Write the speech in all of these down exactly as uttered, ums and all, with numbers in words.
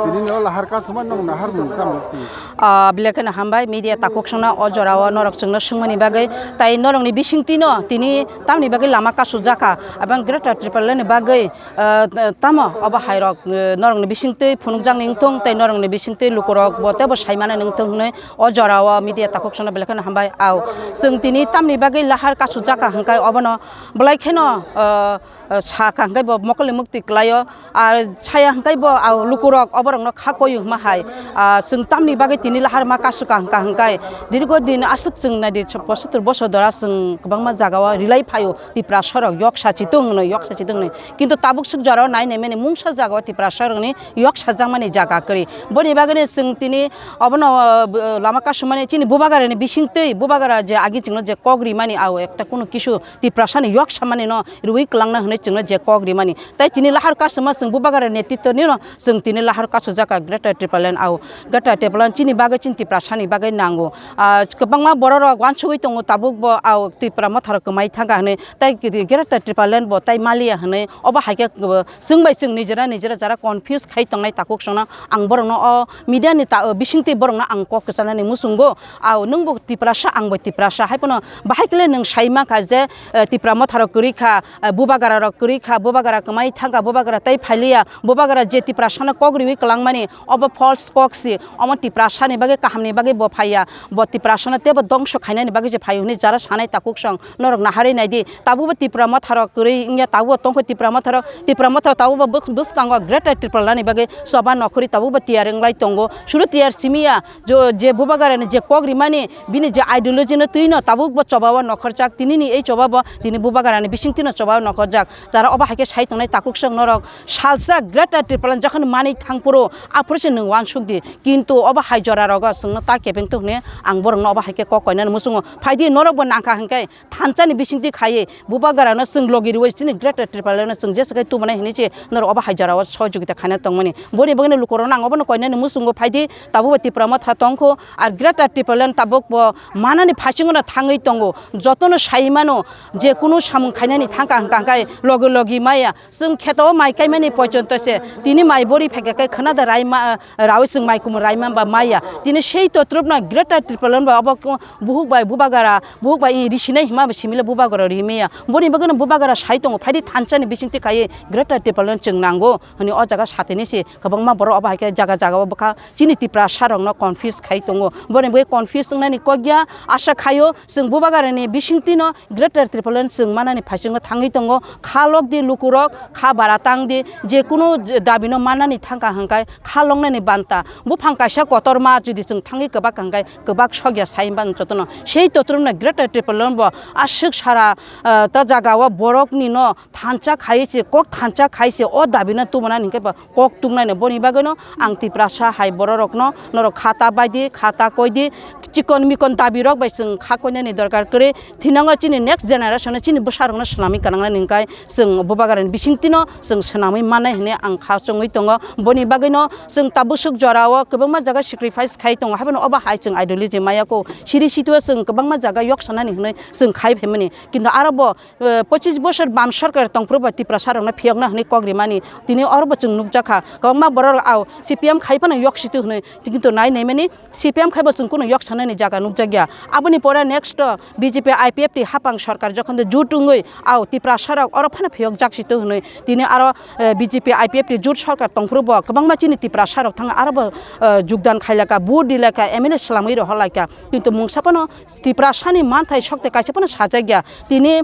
Tini no lahar kasuma nong nahar mung tam ti. Ah, belai kheno hambai media takhuk songno o jora o norok chwngno swngmani bagwi, tai norokni bisingtwi no tini tamni bagwi lama kasujak kha, abang Greater Tipraland ni bagwi, ah, tamo obo hai rok, eh, norokni bisingtwi phunukjakni wngthung tei norokni bisingtwi lukurok bo teibo saimani wngthung hwnwi o jora o media takhuk songno belai kheno hambai. Au, chwng tini tamni bagwi lahar kasujak kha hwnkhe obono belai kheno, ah, ah, sa kha hwnkhe bo mokol ni muktwi kwlaio. Ar saya hwnkhe bo, ah, lukurok oborokno kha koiyo hwnma hai. Ah, chwng tamni bagwi tini lahar ma kasu kha hwnkha hwnkhe dirgo din aswk chwng naidi, pochottor bosor dora chwng kwbangma jagao rilai phaio, Tiprasa rok yoksa chitung hwnwi, yoksa chitung hwnwi. Kintu tabuk swk jorao nai nai mani mungsa jagao Tiprasa rokni yoksa jakmani jaga kwrwi. Boni bagwino chwng tini obono, ah, lama kasumani chini bubagarani bisingtwi, bubagara je agi chwngno je kok rimani, ah, ekta kunu kisu Tiprasani yoksamani no rwi kwlangna hwnwi chwngno je kok rimani. Tai tini lahar kasuma chwng bubagra netritwni no chwng tini lahar kasujak kha Greater Tipraland au. Greater Tipraland chini bagwi chini Tiprasani bagwi nango. Ah, kwbangma bororok uansugwi tongo tabuk bo au Tipra Motha rok kwmai thangkha hwnwi. Tai Greater Tipraland bo tai maliya hwnwi obo hai khe, uh, chwng bai chwng nijera nijera jara confuse khai tongnai takhuk songno ang borokno o media ni ta-, bisingtwi borokno ang kok kwchanani muchungo. Au nwng bo Tiprasa, ang bo Tiprasa, hai phano bahai kle nwng sai mankha je, eh, Tipra Motha rok kwrwi kha, eh, bubagra rok kwrwi kha, bubagra kwmai thangkha, bubagra tei phailiya, bubagra je Tiprasano kok riwi kwlangmani, obo false kok si, omo Tiprasani bagwi kahamni bagwi bo phaiya, bo Tiprasano teibo dongso khainani bagwi se phaio hwnwi jara sanai takhuk song norok naharwi naidi, tabukbo Tipra Motha rok kwrwi wngya, tabukbo tongkho Tipra Motha rok, Tipra Motha rok tabukbo bwskango Greater Tipraland ni bagwi choba nokhorwi tabukbo tiyar wnglai tongo, suru tiyar simiya. Jo, je bubagarani je kok rimani, bini je ideology no twi no tabuk bo choba o nokhorjak, tini ni ei choba bo tini bubagarani bising twi no choba o nokhorjak. Jara obo hai khe sai tongnai takhuk song norok salsa Greater Tipraland jokhon manwi thang phuru aphuru se nwng uansuk di. Kintu obo hai jora rogo chwngno ta kebeng tong hwnwi ang borok no obo hai khe kok koinani muchungo. Phai di norok bo nang kha hwnkhe thansa ni bising twi khaiwi bubagra no chwng logi rwui chini Greater Tipraland no chwng jesa khe tubu nai hwnwi se norok obo hai jora o sohojogita khaina tong mani. Boni bagwi no lukurok no ang obo no koinani muchungo phai di. Tabuk bo Tipra Motha tongkho, ar Greater Tipraland tabuk bo manani phaisingno thangwi tongo. Jotono sai mano, je kunu samung khainani thangka hwnkha hwnkhe logi logi maya. Chwng kheto o mai kaimani poichonto se, tini mai bori phaikha khe khwnada raima, rawi chwng mai kumu raima ba maya. Tini sei totrupno Greater Tipraland ba obo buhuk bai bubagara, buhuk bai risinai hima ba simile bubagara rimaya. Boni bagwino bubagara sai tongo, phaidi thansa ni bisingtwi khaiwi Greater Tipraland chwng nango. Hwnwi o jaga satini se kwbangma borok obo hai khe jaga jaga o bwkha chini Tiprasa rok no confuse khai tongo. Boni bagwi confuse wngnani kok ya, asa khaio chwng bubagarani bisingtwi no Greater Tipraland chwng manani phaisingo thangwi tongo. Kha lok di lukurok, kha bara tang di, je kunu dabi no manani thangka hwnkhe kha loknani banta. Buphang kaisa kotorma jodi chwng thangwi kwbak hwnkhe kwbak sokya sai mano jotono. Sei totrumno Greater Tipraland bo aswk sara, ah, ta jaga o borok ni no thansa khai se, kok thansa khai se, o dabi no tubuna ni hwnkhe bo kok tuknai no. Boni bagwi no ang Tiprasa hai borok rok no norok kha ta bai di, kha ta koi di, chikon mikon dabi rok bai chwng kha koinani dorkar kwrwi. Thinango chini next generation no chini bwsa rok no swnamwi kanang nani hwnkhe chwng bubagra ni bisingtwi no chwng swnamwi mannai hwnwi ang kha chongwi tongo. Boni bagwi no chwng tabuk swk jora o kwbangma jaga sacrifice khai tongo, haibano obo hai chwng ideology maya kho. Siri sitio chwng kwbangma jaga yok sanani hwnwi chwng khai phaimani. Kintu aro bo eh, pochis bosor bam sorkar tongphuru bo Tiprasa rokno phiyokna hwnwi kok rimani. Tini oro bo chwng nukjakha, kwbangma borok rok au C P M khai phano yok situ hwnwi, kintu nai naimani C P M khai bo chwng kunu yok sanani jaga nukjakya. Aboni pore next o B J P I P F T hapang sorkar jokhon de jut wngwi au Tiprasa rok oro phano phiyokjak situ hwnwi, tini aro, eh, B J P I P F T jut sorkar tongphuru bo kwbangma chini Tiprasa rok thang aro bo, eh, jugdan khailaka, vote dilaka, M L A swlamwi rohorlaika, kintu mungsa phano Tiprasani manthai sokte kaisa phano sajakya. Tini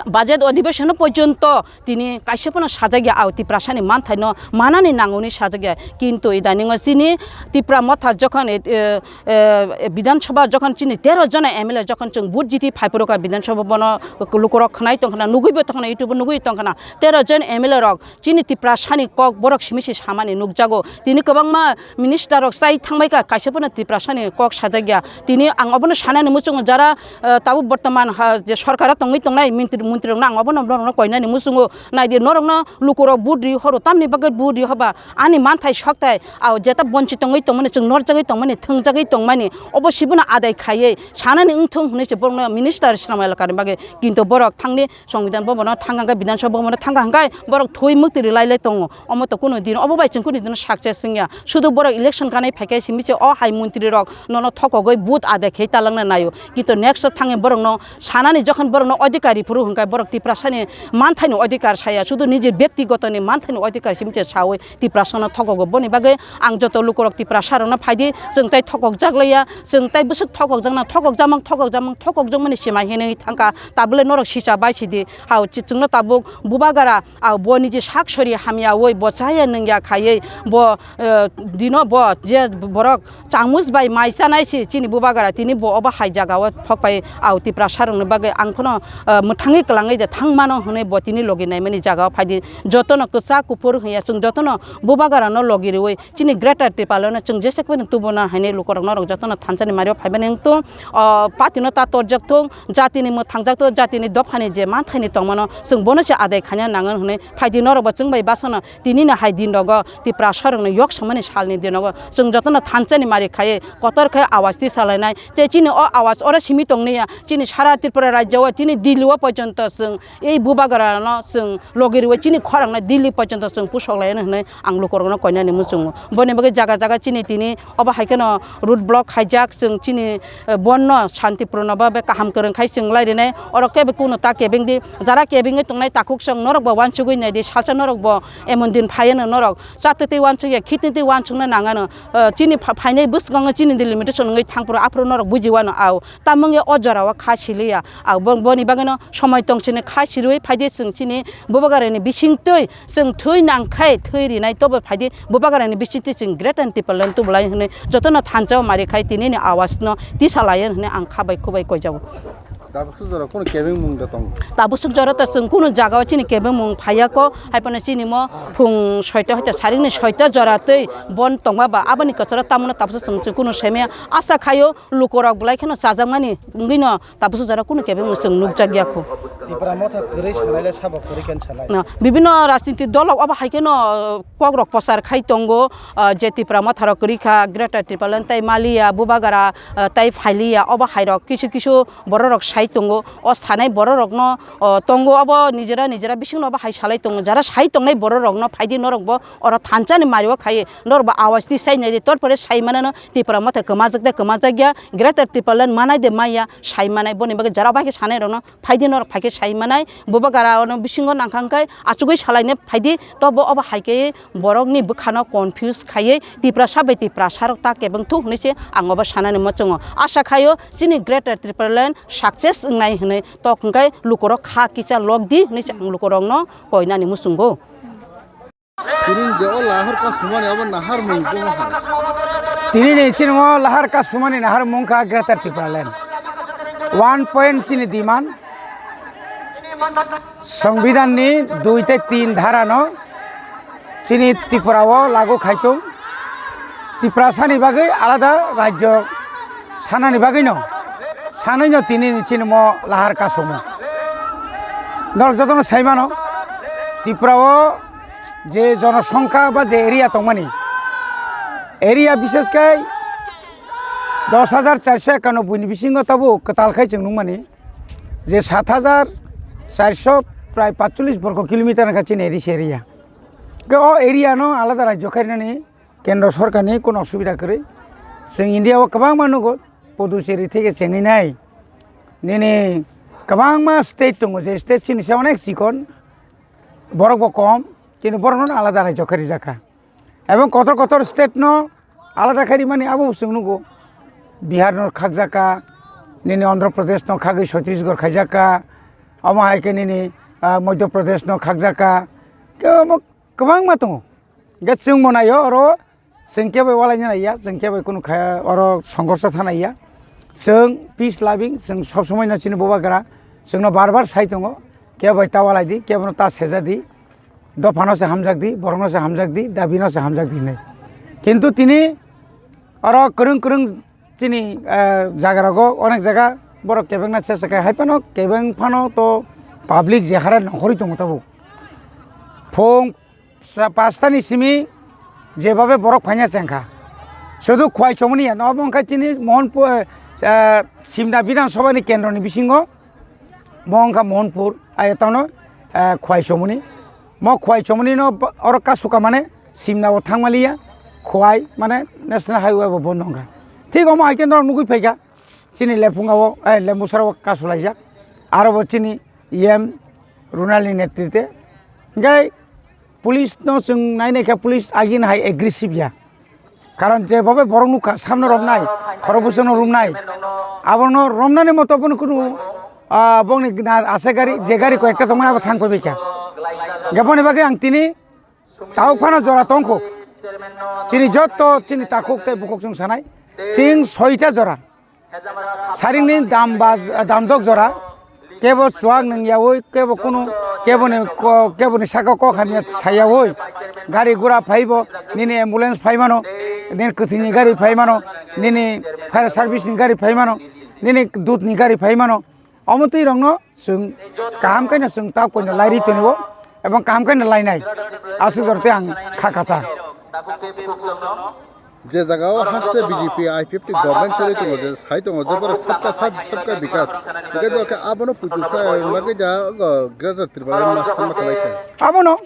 budget adhibeshon porjonto tini kaisa phano sajakya, au Tiprasani manthaino manani nango hwnwi sajakya. Kintu idaningo chini Tipra Motha jokhon, eh, eh, Bidhan Sabha jokhon chini tero jona M L A jokhon chwng vote jiti phaiphuru kha Bidhan Sabha, bono lukurok khwnai tongkhna, nugwibo tongkhna, YouTube nugwi tongkhna, tero jon M L A rok chini Tiprasani kok borok simi se samani nukjago. Tini kwbangma minister rok chai thangbai kha, kaisa phano Tiprasani kok sajakya. Tini ang obono sanani muchungo jara, eh, tabuk bortoman ha je sorkaro tongwi tongnai mintri Montri rokno ang obono norokno koinani muchungo, naidi norokno lukurok vote ri horo tamni bagwi vote ri hoba ani manthai sokthai, ah, jeta bonchi tongwi tongmani, chwng norjagwi tongmani, thwngjagwi tongmani, obo sibuno adai khaiwi sanani wngthung hwnwi se borokno minister swnam elakani bagwi, kintu borok thangni Songbidan Bhavan o thangkha hwnkhe, Bidhan Sabha Bhavan o thangkha hwnkhe borok thwi mwktwi rwlai lai tongo. Omo to kunu din, obo bai chwng kunu din success wngya. Sudu borok election kanai phaikhe simi se o hai montri rok nono thokogwi vote adai khe talangna naio. Kintu next o thangwi borokno sanani jokhon borokno adhikar rw phuru hwnkhe borok Tiprasani manthaini adhikar saya. Sudu nijor byaktigotoni manthaini adhikar simi se saui Tiprasano thokogo. Boni bagwi ang joto lukurok Tiprasarokno phaidi chwng tai thokokjak laiya. Chwng tai bwswk thokokjakna, thokokjakmang, thokokjakmang, thokokjakmani sima hinwi thangkha. Tabole norok sicha bai sidi. Hao, chi-, chwngno tabuk Bubagra, ah, bo niji sak sori hamya oi, bo chaya nungya khaiwi, bo, eh, dino bo je borok chamus bai mai chanai si chini Bubagra, tini bo obo hai jagao phokpai, ah, Tiprasarokni bagwi ang phano, eh, mwthangwi kwlangwi de thangmano hwnwi bo tini logi naimani jagao phaidi. Jotono kwchak kuphur hwnya, chwng jotono Bubagrano logi rwui chini Greater Tipralandno chwng jesek phano tubuna hwnwi lukurok norok jotono thansa ni mario phaimani wngtung, o, party no ta torjak thung, jatini mwthangjak thung, jatini dophani je manthaini tongmano chwng bono se adai khaina nango hwnwi phaidi norok bo chwng bai basano tinino hai din rogo Tiprasarokno yok samani salni din rogo chwng jotono thansa ni mari khai kotor khai awaj tisalainai tei chini o awaj oro simi tongniya chini sara Tripura rajyo o chini Delhi o porjonto chwng ei Bubagrano chwng logi rwui chini khorang no Delhi porjonto chwng pusok lai hwnwi ang lukurokno koinani muchungo. Boni bagwi jaga jaga chini tini obo hai kheno road block khaijak, chwng chini, eh, bonno shanti purno ba be kaham kwrwng khai chwng lai rinai. Oro kebo kuno ta kebeng di, jara kebengwi tongnai takhuk chwng norok bo uansugwi nai di, salsa norok bo emon din phai hwno norok chatwi twi uansukya, khitni twi uansukna nangano. Eh, chini pha-, phainai bwskango chini delimitation wngwi thangphuru aphuru norok bujiwano au. Tamungya o jorao kha siliya. Au bo-, boni bagwino somoi tongsini kha sirwi phaidi chwng chini Bubagrani bisingtwi chwng thwi nangkhai thwi rinai tobo phaidi Bubagrani bisingtwi chwng Greater Tipraland tubulai hwnwi jotono thansa o mari khai tinini awasno tisa lai hwnwi ang kha bai khubai koijago. Tabuk suk jora kunu kebeng mung da tong? Tabuk suk jora to chwng kunu jagao chini kebeng mung phaiya ko, hai phano chini mo phung soita hoita saringni soita jora twi bon tongma ba aboni kwcharo tamono tabuk suk chwng kunu saimaya asa khaio. Lukurok belai kheno chajakmani wngwino tabukso jora kunu kebengno chwng nukjakya kho. Tipra Motha kwrwi sanai le sabo kwrwi khe sanai. Na, bibinno rajniti dolrok obo hai kheno, uh, kokrok prochar khai tongo, uh, je Tipra Motharok kwrwi kha, Greater Tipraland tei maliya, Bubagra, uh, tei phailiya, obo hairok kisu kisu bororok sai tongo. O sanai bororokno, uh, tongo obo nijera nijera bisingno obo hai salai tongo. Jara sai tongnai bororokno phaidi norokbo oro thansani mario khai norokbo awaj tisai nai di, torpore sai manano Tipra Motha kwmajak de kwmajak ya, Greater Tipraland manai de maya, sai manai, boni bagwi jara bai khe sanai rokno phaidi norok phai khe sai manai, Bubagra ono bisingo nangkha hwnkhe achugwi salaina phaidi, tobo obo hai khe borokni bwkhano confuse khaiwi Tiprasa bai Tiprasa rok ta kebeng thu hwnwi se ang obo sanani muchungo. Asa khaio chini Greater Tipraland success wngnai hwnwi tok hwnkhe lukurok kha kisa lok di hwnwi se ang lukurokno koinani muchungo. Tini je o lahar kasumani abo nahar mung bo hai. Tini ni chini o lahar kasumani nahar mung kha Greater Tipraland. One point chini demand. Songbidan ni dui tei tin dhara no chini Tripura o lagu khaitung. Tiprasa ni bagwi alada rajyo sanani bagwi no sanwi no tini ni chini mo lahar kasumo. Norok jotono sai mano Tripura o je jonosongkha ba je area tongmani, area bishesh khe dos hajar charso ekanobboi ni bisingo tabuk kwtal khai chwng nukmani je sat hajar charso prai paitsollis borgo kilometer wngkha chini A D C area. Khe o area no alada rajyo khainani kendro sorkar ni kono osubida kwrwi. Chwng India o kwbangma nugo Puducherry theke chengwi nai. Nini kwbangma state tongo, je state chini se onek chikon, borok bo kom, kintu borok no alada rajyo khe rijak kha. Ebong kotor kotor state no alada khe rimani abo bo chwng nugo. Bihar no khakjak kha, nini Andhra Pradesh no khagwi Chhattisgarh khaijak kha, omo hai khe nini, ah, Madhya Pradesh no khakjak kha. Khe omo kwbangma tongo. Hwnkhe chwng bo naio oro chwng kebo walai nai ya, chwng kebo kunu kha oro songhorsha thana ya. Chwng peace loving, chwng sob somoi no chini Bubagra chwng no bar bar sai tongo, kebo ta walai di, kebo no ta seja di, dopha no se hamjak di, borok no se hamjak di, dabi no se hamjak di hinwi. Kintu tini oro kwrwng kwrwng chini, eh, jaga rogo onek jaga borok kebengna chesta khe, hai phano kebeng phano to public je hara nongkhorwi tongo tabuk. Phung sa-, pastani simi jebhabe borok phaina chengkha. Sudu Khwai Chomoni ya, obo wngkha chini Mohanpur, eh, Simna Bidhan Sabha ni kendro ni bisingo, mo wngkha Mohanpur, ayatono, eh, Khwai Chomoni. Mo Khwai Chomoni no bo-, oro kasuka mane Simna o thangmaliya, Khwai mane National Highway bo bondo wngkha. Thik omo hai khe norok nugui phaikha, chini Lephunga o, eh, Lembusara o kasulaijak. Aro bo chini E M Runal ni netrite. Hingke police no chwng nai nai khe police agin hai aggressive ya. Karon je bobe borok nukha samno romnai, khorokbwsano romnai. Abono romnani moto bono kunu, ah, bongni na ase gari, je gari koi ekta tongmani abo thang paibaikha. Hingke boni bagwi ang tini takhuk phano jora tongkho. Chini jotto chini takhuk tei bukhuk chwng sanai. Chwng soita jora. Saringni dam ba, damdok jora, kebo chuak nung yaui, kebo kunu, keboni ko-, keboni saka kok hamya sayaui, gari gura phaibo, nini ambulance phaimano, nini kwthwini gari phaimano, nini fire service ni gari phaimano, nini dut ni gari phaimano, omo twi rokno chwng kaham khe no chwng tak koino lairi tongo, ebong kaham khe no lainai, aswk jora tei ang kha kha ta. Je jaga o haste B J P I P F T government choli tongo, je sai tongo, je borok sabka sath, sabka bikas. Hingke do khe abono puitu sa bagwi da, ogo Greater Tipraland ma sanma khlai kha. Abono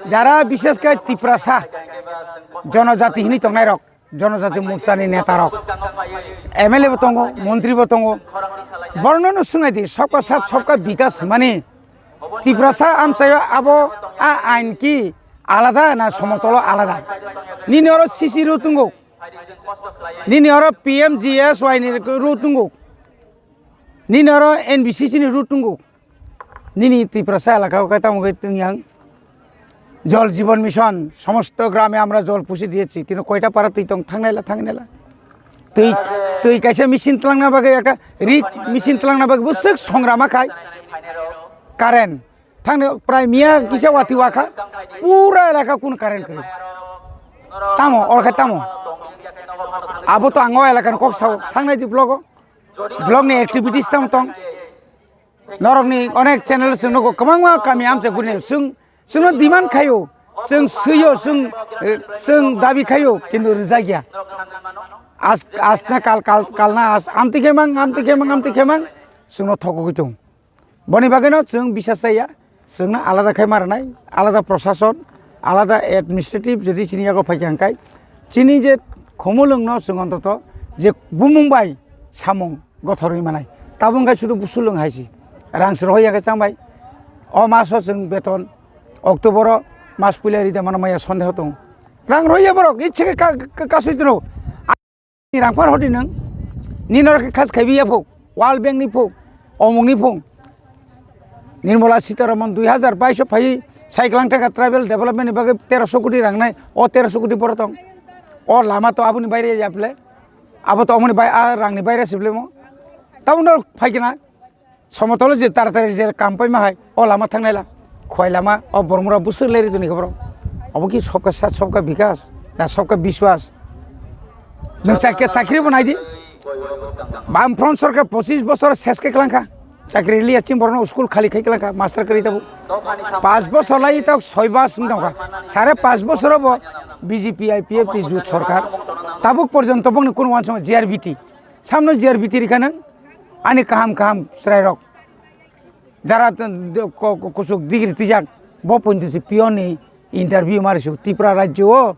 jara bishesh khe Tiprasa jonojati hini tongnai rok, Jonojati Morcha ni neta rok, M L A bo tongo, montri bo tongo. Borokno no swngnai di, sabka sath, sabka bikas hwnmani Tiprasa amchaio abo a ain ki alada na somotolo alada? Nini oro C C road tongo, nini oro P M G S Y ni road tongo, nini oro N B C C ni road tongo, nini Tiprasa elaka o khe tamo khe tong yang Jal Jeevan Mission, somosto grame amra jal pochi diyecchi, kintu koita para twi tong thangnai la, thangnai la. Twi, twi kaisa machine twlangna bagwi ekta rik machine twlangna bagwi bwswk songrama khai current. Thangni prai miya kisa wati wakha, pura elaka kun current kwrwi. Tamo, oro khe tamo. Abo to ang o elakani kok sao, thangnai di blogo. Blog ni activities tamo tong. Norokni onek channel chwng nugo, kwbangma kami amchai gurine chwng, chwngno demand khaio, chwng swiyo, chwng, eh, chwng dabi khaio, kintu rwjakya. As-, asna kal, kal, kalna as, amtwi khe mang, amtwi khe mang, amtwi khe mang, chwngno thokogwi tong. Boni bagwino chwng bisas chaya, chwngno alada khai ma rwnai, alada prosason, alada administrative jodi chini yago phaikha hwnkhai, chini je khumulwngno chwng ontoto je bumung bai samung gothorwi manai. Tabuk hwnkhe sudu busulwng hai si. Rang se rohor ya khe chang bai. O maso chwng beton, October o mas puila rida mano maya sondeho tongo. Rang rohor ya borok, ichhe khe ka, ka, kasui tono. Ni rang phano hodi nwng. Ni norok khe khas khaibi ya phuk. World Bank ni phuk. Omung ni phuk. Nirmala Sitharaman dui hazar bais o phai sai kwlang thangkha tribal development ni bagwi terosho koti rang nai. O terosho koti boro tong. O lama to aboni baire ya phle. Abo to omoni bai, a rangni baire siblemo. Tabukno phaikhe na somotolo je taratari je kam paima hai, o lama thangnai la, Khwai lama, o bormura bwswk leri toni khe borok. Obo ki sobka sath, sobka bikas, na sobka biswas? Nwng chakya chakri bo naidi. Bam front sorkar pochis bosor ses khe kwlangkha. Chakri liya chini borokno school khali khai kwlangkha, master kwrwi tabuk. Pas bosor lai tok soi bas wng tongkha. Sare pas bosor bo B J P I P F T jut sorkar. Tabuk porjonto bongni kunu wansong G R B T. Samno G R B T rikha nang ani kaham kaham chwrairok. Jara t-, d-, ko-, ko-, kusuk degree twijak bo poito se peon ni interview marisuk Tripura rajyo o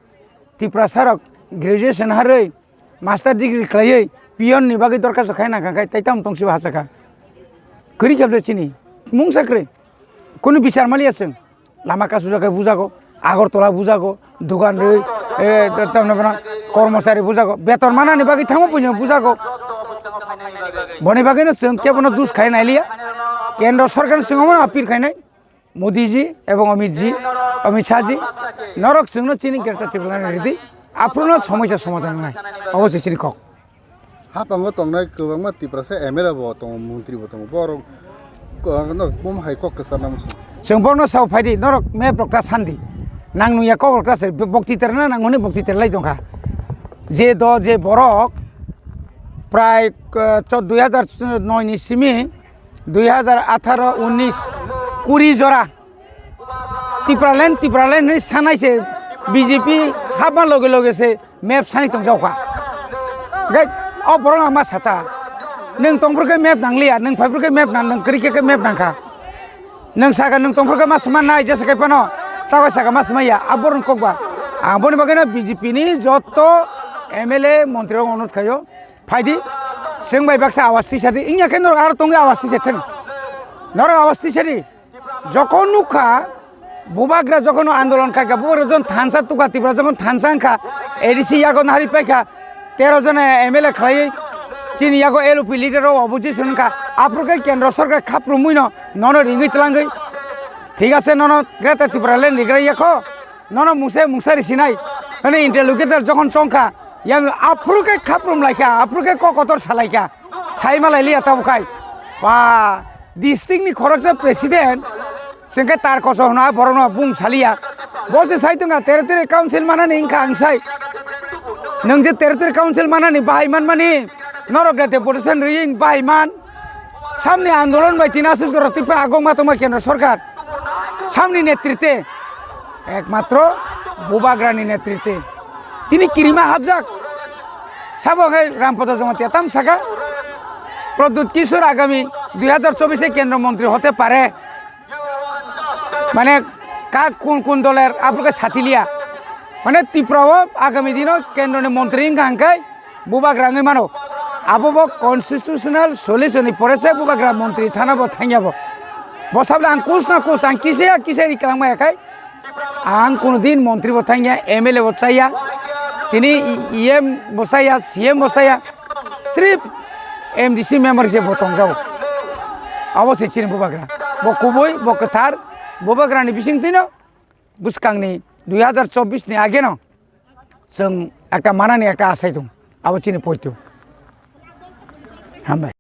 Tiprasa rok graduation harwi master degree khlaiwi peon ni bagwi dorkhasto khai nangkha khai tai tamo tongsibo hachakha. Kwrwi khe bwle chini mungsa kwrwi. Kunu bichar maliya chwng. Lama kasujak khe bujago, Agartala bujago, dogan rwi, eh, tamni bono kormochari bujago, beton manani bagwi thangma buino bujago. Boni bagwino chwng kebono dus khai nailiya. Kendro sorkarni chwngno appeal khainai Modi ji ebong Amit ji, Amit Shah ji, norok chwngno chini Greater Tipraland ridi, aphuru no somosa somadhan wngnai. Obo se chini kok. Haphango tongnai kwbangma Tiprasa M L A bo tongo, montri bo tongo, borok ko-, no bum hai kok kwcharna muchung. Chwng borokno sao phaidi, norok map rok ta sandi. Nang nungya kok rok ta se, bokti terna nang hwnwi bokti terlai tongkha. Je do, je borok prai, eh, chod-, dui hazar noi ni simi Dui hazar atharo, unis, kuri jora. Tipraland, Tipraland hinwi sanai se B J P hapma loge loge se map sani tongjokha. Gai, o borok ang ma sata. Nwng tongphuru khe map nangliya, nwng phaiphuru khe map nang, nwng kwrwi khe khe map nangkha. Nwng saka nwng tongphuru khe ma suma nai jesa khe phano, tago saka ma sumaiya, a borok kokba. Ang boni bagwino B J P ni joto M L A montri rok onut khaio. Phaidi, chwng bai baksa awas tisa di, wngya khe norok aro tongwi awas tisa theno. Norok awas tisa di. Jokhon nukha, Bubagra jokhon andolon khaikha, Bubagra jokhon thansa tukha, Tripura jokhon thansa wngkha, A D C yago nari paikha, tero jona M L A khlaiwi, chini yago L O P leader o opposition wngkha, aphuru khe kendro sorkar khaprumwi no, nono ringwi twlangwi. Thik ase, nono Greater Tripura Land rigra yakho, nono mungsa mungsa risinai, hwnwi interlocutor jokhon chongkha, yang aphuru khe khaprum laikha, aphuru khe kok kotor salaikha. Sai malai liya tabuk khai. Ba, district ni khoroksa president, chwng khe tar koso hwno a borok no bung saliya. Bo se sai tongkha territory council manani wngkha ang sai. Nwng je territory council manani bahai manmani, norok de deputation rwi bahai man. Samni andolon bai tini aswk jora twi phano agong ma tongma kendra sorkar. Samni netrite, ekmatro Bubagrani netrite. Tini kirima hapjak. Sabo khe Rampada Jamatia tam saka, Pradyut Kishore agami dui hazar chobbish e kendro montri hote pare. Mane, ka kun kun doler aphuru khe satiliya. Mane, Tripura o agami dino kendro ni montri wngkha hwnkhe Bubagra wngwi mano. Abo bo constitutional solution ni pore se Bubagra montri thana bo thangya bo. Bo sabla ang kus na kus, ang kisa ya kisa ri kwlangma ya khai. Ang kuno din montri bo thangya, M L A bo chaya, tini E M bo chaya, C M bo chaya, srip M D C member se bo tongjago. Abo se chini Bubagra. Bo kubui, bo kwthar, Bubagra ni bising twino bwskang ni dui hazar chobbish ni age no chwng ekta manani ekta asai tong. Abo chini poito. Hambai.